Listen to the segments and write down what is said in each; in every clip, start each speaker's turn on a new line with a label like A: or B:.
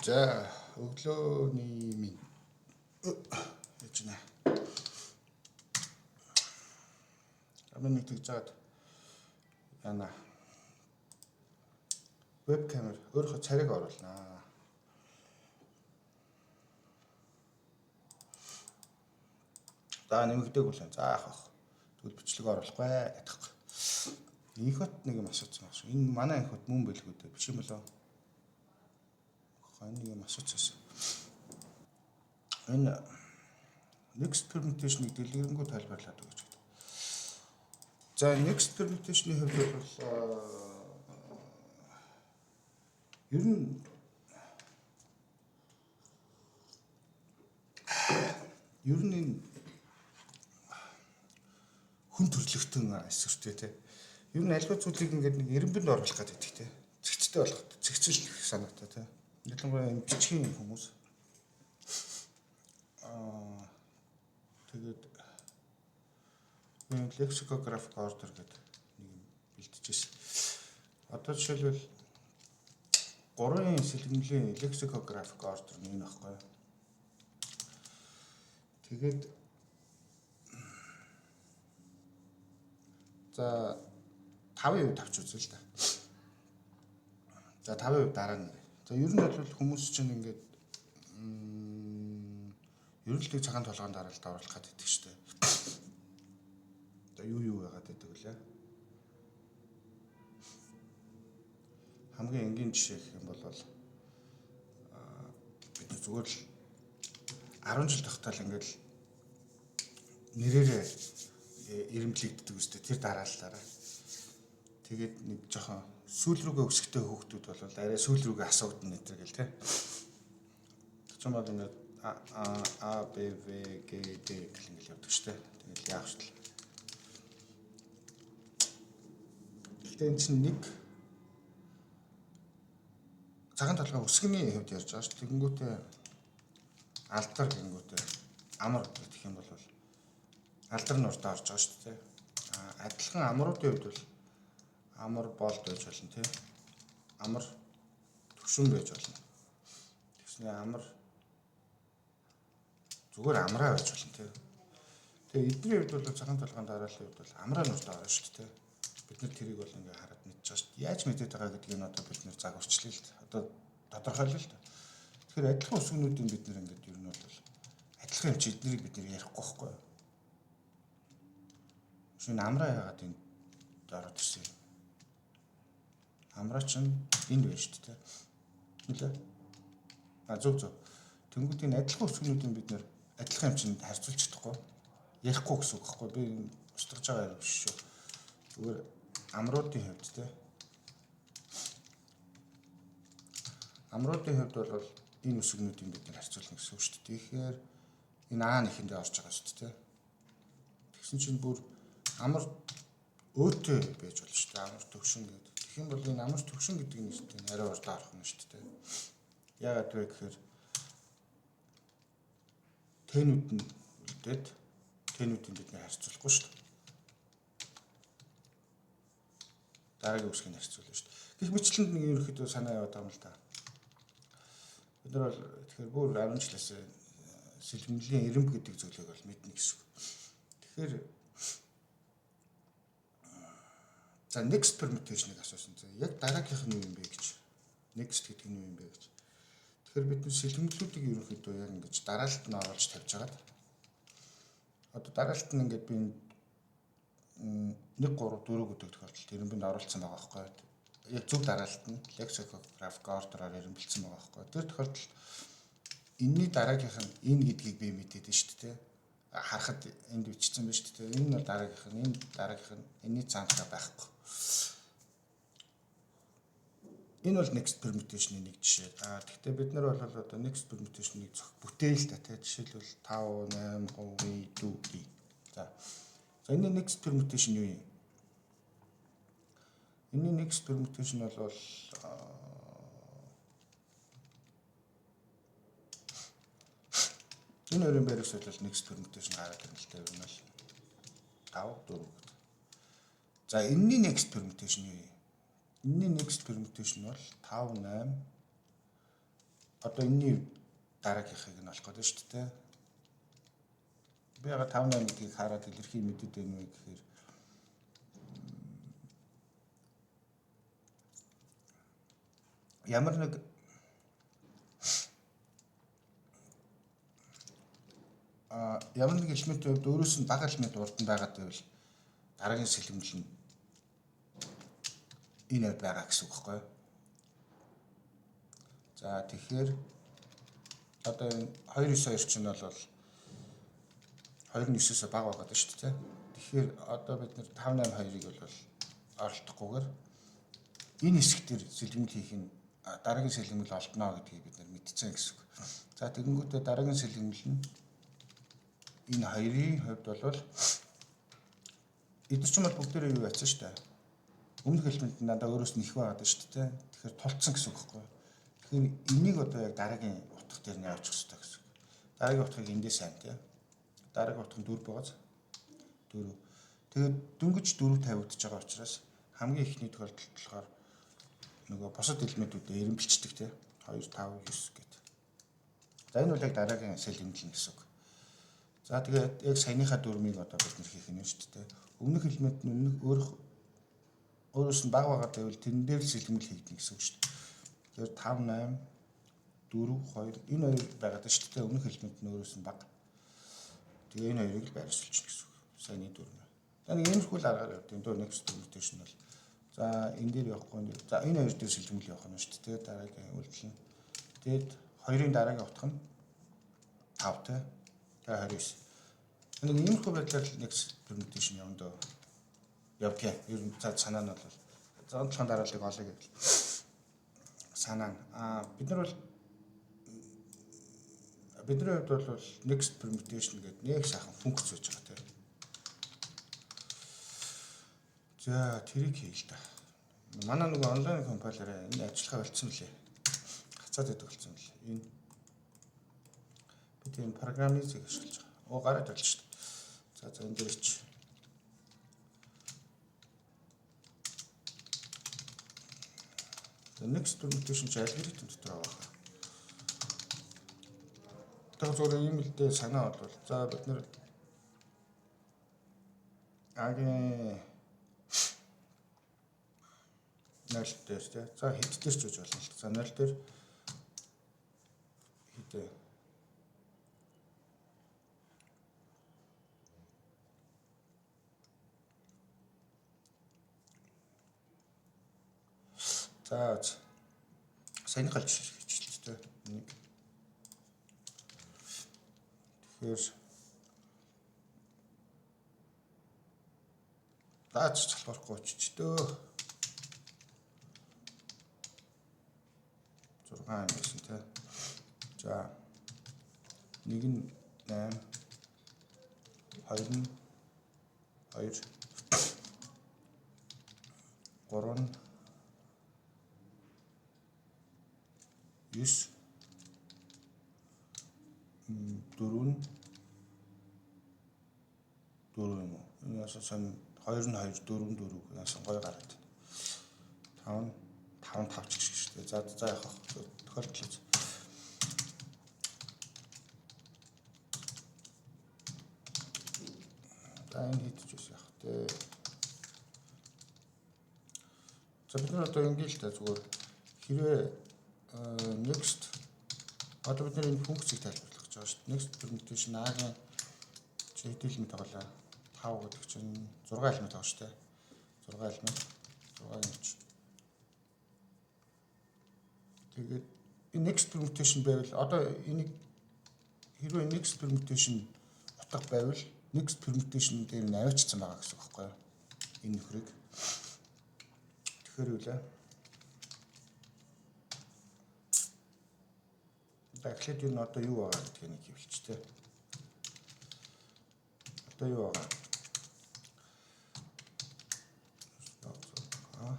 A: За, өглөөний минь. Яаж нэ. Амин нэг тэгж жаад яана. Веб камер өөрийнхөө царайг оруулнаа. За, нэмэгдээг үлэн. За, яах вэ? Тэгвэл бичлэг оруулахгүй гэдэг. Инхот нэг юм асуусан байх шүү. Энэ манай инхот мөн бэлгүү дээ. Биш юм болоо? Энэ нэг юм асуусан. Энэ next permutation-ыг дэлгэрэнгүй тайлбарлаад өгөөч гэдэг. За, next permutation-ы хувьд бол ер нь энэ хүн төрлөختөн эсвэртэй те. Ер нь альва зүйлийг ингээд нэг эренбэнд оруулах гэдэг те. Зэгцтэй болгох, зэгцэл санаатай те. Ялангуяа энэ бичгийн хүмүүс. Тэгээд энэ lexicographic order гэдэг нэг юм бэлтжижсэн. Одоо жишээлбэл гурван сэлгэмлийн lexicographic order нэг нь баггүй. Тэгээд за 5% авч үзье л да. За, 5% дараа нь. За, ер нь бол хүмүүс чинь ингээд ер нь л нэг цагаан толгойн дараалалд оруулах гэдэг шүү дээ. За, юу яагаад гэдэг вүлээ? Хамгийн энгийн жишээ гэх юм бол бид нар зүгээр л 10 жил тогтоол ингээд л нэрээрээ эрэмблэгддэг үстэй тэр дараалалаараа. Тэгээд нэг жоохон сүүл рүүгээ өсөхтэй хүүхдүүд бол арай сүүл рүүгээ асуугдана энэ гэл тэ. Тэгсэн бол ингээд А А Б В Г Д гэл ингээд явдаг штэ. Тэгэл яах вэ? Гэхдээ энэ чинь нэг цагаан толгой өсгөний хувьд ярьж байгаа шүү. Тэгэнгүүтээ алдар гэнгүүтээ амар гэх юм бол алдар нь урдаа орж байгаа шүү дээ. А адилхан амруудын хувьд бол амар болд байж болно тий. Амар төвшин байж болно. Тэгснэ амар зүгээр амраа байж болно тий. Тэгээ эдний хувьд бол цагаан толгойн дарааллын хувьд бол амраа нь урдаа орно шүү дээ. Бид нар тэрийг бол ингээ хараад мэдчихэж байгаа шүү дээ. Яаж мэдээд байгаа гэдгийг нь одоо бид нэр загварчлаа л дээ. Одоо тодорхойлоо л дээ. Тэгэхээр адилхан өсгөнүүдийн бид нэр ингээд ер нь бол адилхан юм чи эднэрийг бид нэр ярихгүй байхгүй юу? Шинэ амраа яагаад энд ороод ирсэн юм? Амраа чинь энд байна шүү дээ. Нилээ. А, зөв зөв. Тэнгүүд энэ адилхан өсгөнүүдийн бид нэр адилхан юм чинь харьцуулж чадахгүй. Ярихгүй гэсэн үг байхгүй. Би устгаж байгаа юм биш шүү. Зүгээр амруудын хувьд те. Амруудын хувьд бол энэ өсгөнүүдийн бид нэр харьцуулна гэсэн үг шүү дээ. Тэгэхээр энэ аа нэхэндээ орж байгаа шүү дээ. Тэгсэн чинь бүр амар өөтэй байж болно шүү дээ. Амар төвшин гэдэг. Тэгэх юм бол энэ амар төвшин гэдэг нэртэй нь арай урдаа орох юм шүү дээ. Яагаад вэ гэхээр тэнүүд нь үлдээд тэнүүдийн бид нэр харьцуулахгүй шүү дээ. Дараагийн үсгийг харьцуулна шүү дээ. Гэх мэтлэнд нэг ерөнхийдөө санаа яваад байгаа юм л да. Бид нар бол тэгэхээр бүр 10 жилээс сэлгэмлийн эрэмб гэдэг зүйлийг бол мэднэ гэсэн үг. Тэгэхээр за next permutation-ыг асуусан. За, яг дараагийнх нь юу юм бэ гэж. Next гэдэг нь юу юм бэ гэж. Тэгэхээр бид нар сэлгэмлүүдийг ерөнхийдөө яг ингэж дараалалд нь оруулж тавьж хагаад одоо дараалалд нь ингээд би 1 3 4 гэдэг тохиолдолд эрэмбэнд оруулсан байгаа байхгүй юу? Яг зөв дараалалд нь lexicographic order-аар эрэмбэлсэн байгаа байхгүй юу? Тэр тохиолдолд энэний дараагийнх нь энэ гэдгийг би мэдээд байна шүү дээ. Харахад энд бичсэн байна шүү дээ. Энэ нь дараагийнх нь, энэ дараагийнх нь энэний цаанахаа байхгүй. Энэ бол next permutation-ы нэг жишээ. А гэхдээ бид нар бол одоо next permutation-ыг зөх бүтээл та тий. Жишээлбэл 5 8 3 4 D. За. За, энэ next permutation юу юм? Энэ next permutation бол энэ хоёрын байрыг солиол next permutation гараад ирнэ л дээ. Энэ бол 5 4 гэдэг. За, энэний next permutation юу юм? Энэний next permutation бол 5 8 Одоо энэний дараагийнхыг нь олох гэдэг шүү дээ. Би яга 5 8 гэдгийг хараад илэрхий мэдээд байна вэ гэхээр ямар нэг ямар нэг элементийн хувьд өөрөөс нь бага элемент урд нь байгаад байвал дараагийн сэлгэмэл нь энэ хувьд байгаа гэсэн үг байхгүй юу? За, тэгэхээр одоо энэ 2 9 2 чинь бол 2 9-өөс бага байгаа даа шүү дээ. Тэгэхээр одоо бид нэр 5 8 2-ыг бол оролдохгүйгээр энэ хэсэг дээр сэлгэмэл хийх нь дараагийн сэлгэмэл олдно гэдгийг бид нар мэдсэн гэсэн үг. За, тэгэнгүүтээ дараагийн сэлгэмэл нь энэ хоёрын хувьд бол эдгээр чинь бол бүгдээрээ юу яцсан шүү дээ. Өмнөх элемент нь дандаа өөрөөс нь их байгаад байна шүү дээ. Тэгэхээр тулцсан гэсэн үг байхгүй юу? Тэгэхээр энийг одоо яг дараагийн утга дээр нь явуучих хэрэгтэй гэсэн үг. Дараагийн утгыг эндээс сайн тий. Дараагийн утга нь 4 байгааз 4. Тэгээд дөнгөж 4 тавигдчихж байгаа учраас хамгийн эхний тохиолдолд болохоор нөгөө бусад элементүүдээ эрэмбэлчдэг тий. 2 5 9 гэдэг. За, энэ бол яг дараагийн сэлгэмэл нь гэсэн үг. За, тэгээд яг саяныхаа дүрмийг одоо бид нэр хийх нь шүү дээ. Өмнөх элемент нь өмнөх өөрөх өөрөөс нь бага байгаа гэвэл тэрэн дээр л сэлгэмэл хийгдэнэ гэсэн үг шүү дээ. Тэгэхээр 5 8 4 2 энэ хоёр байгаад шүү дээ. Өмнөх элемент нь өөрөөс нь бага. Тэгээ энэ хоёрыг л байршуулчихна гэсэн үг. Саяны дүрм. За, нэг иймэрхүү л аргаар явдаг. Энэ дөө next permutation бол за энэ дээр явахгүй. За, энэ хоёр дээр сэлгэмэл явах нь шүү дээ. Дараагийн үйлдэл нь. Тэгээд хоёрын дараагийн утга нь 5 те. Тэгээ 29. Нэг иймэрхүү байдлаар next permutation явна дөө. Явдгийн. Ер нь за санаа нь бол за онцлогын дарааллыг олъё гэвэл санаа нь бид нар бол бидний хувьд бол next permutation гэдэг нэг сайхан функц байж байгаа тийм. За, тэрийг хийл та. Манай нөгөө онлайн compiler энэ ажиллахаа болцсон лээ. Гацаад байдаг болсон лээ. Энэ бид энэ программыг ашиглаж байгаа. Оо, гараад болж шүү дээ. За, энэ дээр чи. За, next permutation чи алгоритм дотор байгаа. Тэгэхээр зүгээр юм л дээ, санаа бол за бид нэр агийн 0 дээр тий. За, хэд дээр ч гэж болно л. За, 0 дээр хэдэ. За, саяны галж хийчихлээ тий. Нэг. Тэгэхээр даач залхуурахгүй очиж дөө. 6 юм байсан тий. За, нэг нь 8, хоёр нь 2, 3 нь 9, 4 нь 4 юм уу? Энэ яасан сан 2 нь 2, 4 нь 4 яасан гоё гараад. 5 5 5 ч гэж шүү дээ. За за, яах вэ? Тохиолдол. За, энэ хэд ч бас яах вэ? За, бид нар одоо ингэ л та зүгээр хэрвээ next одоо бид нар энэ функцийг тайлбарлах гэж байгаа шүү дээ. Next permutation A-гийн чи хэд элемент тоглоо? 5 гэдэг чинь 6 элемент байгаа шүү дээ. 6 элемент, 6 инч. Тэгээд энэ next permutation байвал одоо энийг хэрвээ next permutation утга байвал next permutation дээр нь аваачсан байгаа гэсэн үг байхгүй юу? Энэ нөхрийг. Тэгэхээр юу лээ? За, эхлээд юу н одоо юу байгаа гэдгийг нэг хэвлэж тэ. Одоо юу байгаа? Аа.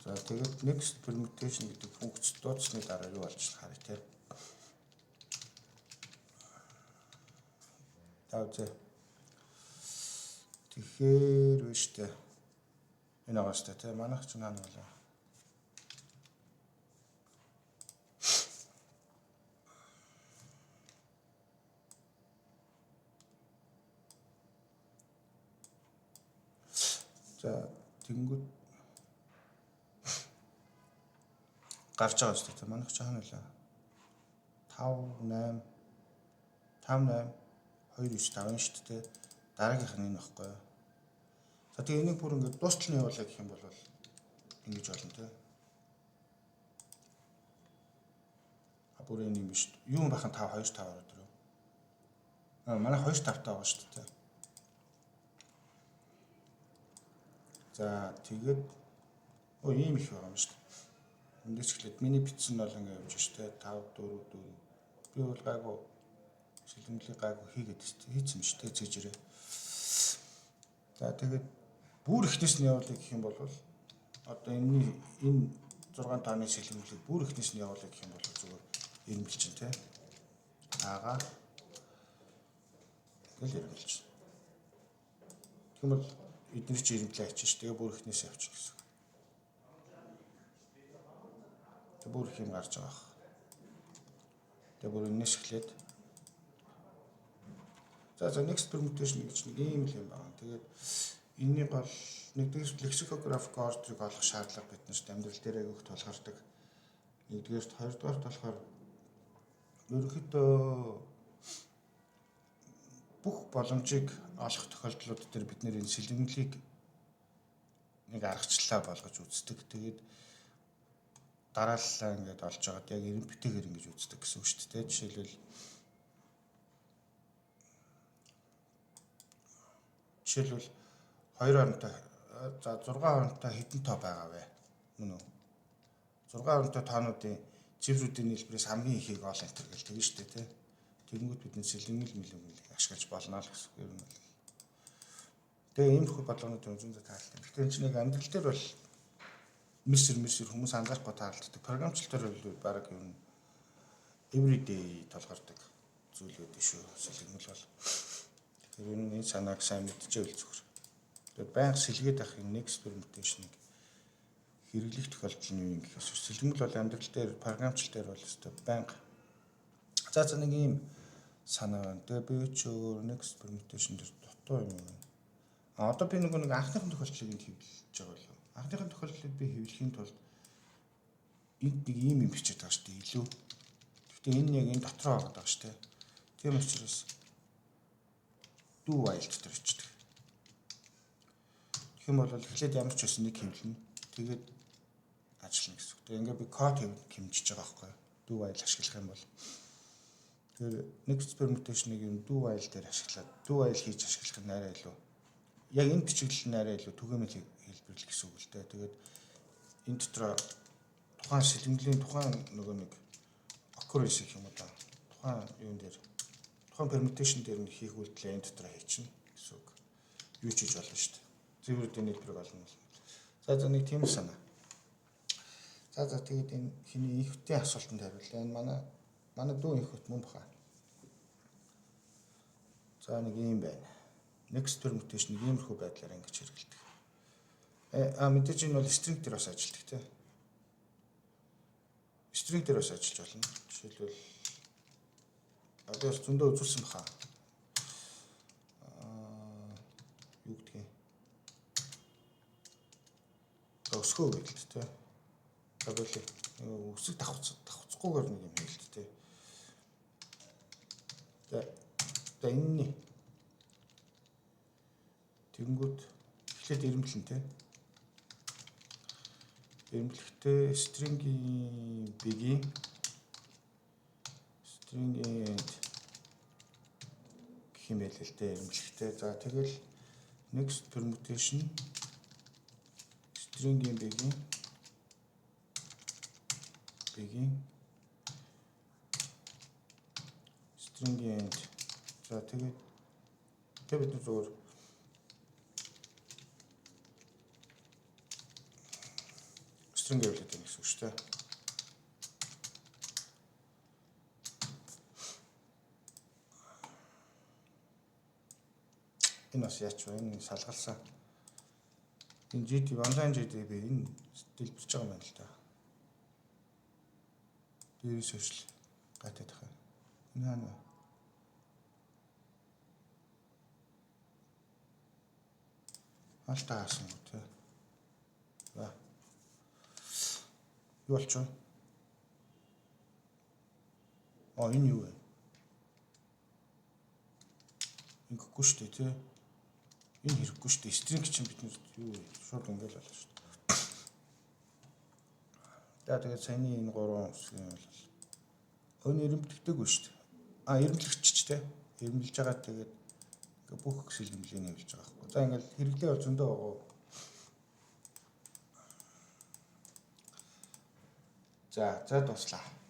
A: За, тэгээд next permutation гэдэг функц дуудсны дараа юу болж харъя те. За, үзье. Тэгэхээр вэ штэ. Энэ байгаа штэ, тий. Манайх ч наана болоо. За, тэгэнгүүт гарч байгаа шүү дээ. Манайх ч хаана вэ? 5 8 5 8 2 9 5 шүү дээ. Дараагийнх нь энэ баггүй юу? За, тэгээ энийг бүр ингээд дуустал нь явуулаа гэх юм бол ингэж болно те. А, бүр энэ юм биш. Юу байх нь 5 2 5 ороод ирв. А, манай 2 5 таа байгаа шүү дээ. За, тэгээд өө ийм их байгаа юм шүү дээ. Эндээс эхлээд миний бичсэн нь бол ингэ явж штэ 5 4 4. Би бол гайгүй сэлэнгэлийг гайгүй хийгээд хийцэн шүү дээ цээжрээ. За, тэгээд бүр эхнээс нь явуулъя гэх юм бол одоо энэний энэ 6 тооны сэлэнгэлийг бүр эхнээс нь явуулъя гэх юм бол зүгээр ирмэлчин те. Аага гэл ирмэлчин. Тэгэх юм бол эдгээр чи ирмэлээ ачиж ш. Тэгээ бүр эхнээс явчих гэсэн. Тэгээ бүр их юм гарч байгаа бах. Тэгээ бүр энэс эхлээд. За, next permutation гэж нэг ийм л юм байна. Тэгээд энэний гол нэгдүгээр lexicographic order-ыг олох шаардлага бид нарт амьдрал дээр айгүйх тулгардаг. Нэгдүгээрт, хоёрдугаарт болохоор ерөнхийдөө бүх боломжийг олох тохиолдлууд дээр бид нэр энэ сэлэнгэлийг нэг аргачлалаа болгож үздэг. Тэгээд дарааллаа ингээд олж байгаад яг эренптэйгээр ингэж үздэг гэсэн үг шүү дээ. Жишээлбэл 2 оронтой, за, 6 оронтой хэдэн тоо байгаа вэ? Мөн үү? 6 оронтой тоонуудын цифрүүдийн нийлбэрээс хамгийн ихийг ол enter гэл тэгнэ шүү дээ, тий. Тэгэнгүүт бид сэлэнгэл мэлэнгэлийг ашиглаж болно л гэсэн үг юм бол. Тэгээ иймэрхүү бодлогонууд зүүн тааралтай. Гэхдээ энэ чинь нэг амьдрал дээр бол мэрсэр мэрсэр хүмүүс анзаарахгүй тааралддаг. Програмчлал дээр бол баг юм everyday тулгардаг зүйл байдаг шүү. Сэлгэнгэл бол. Тэгэхээр энэ энэ санааг сайн мэдчихэвэл зүгээр. Тэгээд байнга сэлгээд авах энэ next permutation-ыг хэрэглэх тохиолдол нь юу юм гэхээс сэлгэнгэл бол амьдрал дээр, програмчлал дээр бол өстой байнга. За, нэг ийм санаа байна. Тэгээ би ч өөр next permutation дээр дутуу юм байна. А, одоо би нөгөө нэг анхныхын тохиолдлыг энд хэвлэж байгаа болов. Анхныхын тохиолдлыг би хэвлэхийн тулд энд нэг ийм юм бичээд байгаа шүү дээ. Илүү. Гэхдээ энэ яг энэ дотроо ороод байгаа шүү дээ. Тийм учраас do while дотор бичдэг. Тэгэх юм бол эхлээд ямар ч байсан нэг хэвлэнэ. Тэгээд ажиллана гэсэн үг. Тэгээ ингээ би код хэмжиж байгаа байхгүй юу? Do while ашиглах юм бол. Тэгэхээр next permutation-ыг юм do while дээр ашиглаад, do while хийж ашиглах нь арай илүү, яг энэ бичиглэл нь арай илүү түгээмэл хэлбэрлэл гэсэн үг л дээ. Тэгээд энэ дотроо тухайн сэлэнгэлийн тухайн нөгөө нэг occurrence гэх юм уу да. Тухайн юун дээр, тухайн permutation дээр нь хийх үйлдэлээ энэ дотор хийчихнэ гэсэн үг. Юу ч хийж болно шүү дээ. Цифрүүдийн нийлбэрийг олно. За, нэг тийм санаа. За, тэгээд энэ хиний инхтийн асуултанд хариулъя. Энэ манай дүү инхт мөн баха. За, нэг юм байна. Next permutation нэг иймэрхүү байдлаар ингэж хэрэгэлдэг. А, мэдээж энэ бол string дээр бас ажилладаг тий. String дээр бас ажиллаж болно. Жишээлбэл одоо бас зөндөө үзүүлсэн баха. Аа, юу гэдгийг. Өсгөө гэдэлт тий. За, болий. Өсөг давхц давхцахгүйгээр нэг юм хэлт тий. За, энэний тэгэнгүүт эхлээд эрэмблэн тий. Эрэмблэхдээ string-ийн begin, string-ийн end гэх юм байл л дээ эрэмблэхдээ. За, тэгэл next permutation string-ийн begin string-ийн end. За, тэгээд тэг бид нар зүгээр string гэвлээд байна гэсэн үг шүү дээ. Энэ бас яач вэ? Энэ салгалсан. Энэ GDB, онлайн GDB энэ дэлбэрч байгаа юм байна л да. Дээрээс хойш гайтаад тах юм. Энэ хаана вэ? Хаалтаа хаасан гоо те. За. Юу болчих вэ? А, энэ юу вэ? Ингэхгүй шүү дээ, тий. Энэ хэрэггүй шүү дээ. String чинь бид юу вэ? Шууд ингээл болно шүү дээ. За, тэгээд саяны энэ гурван үсгийн бол өн эрэмблэгдээгүй шүү дээ. А, эрэмблэгчч те. Эрэмблэж байгаа, тэгээд ингээ бүх сэлгэмлийг нэвлэж байгаа байхгүй. За, ингээл хэрэглээ бол зөндөө байгаа. За, за, дуслаа.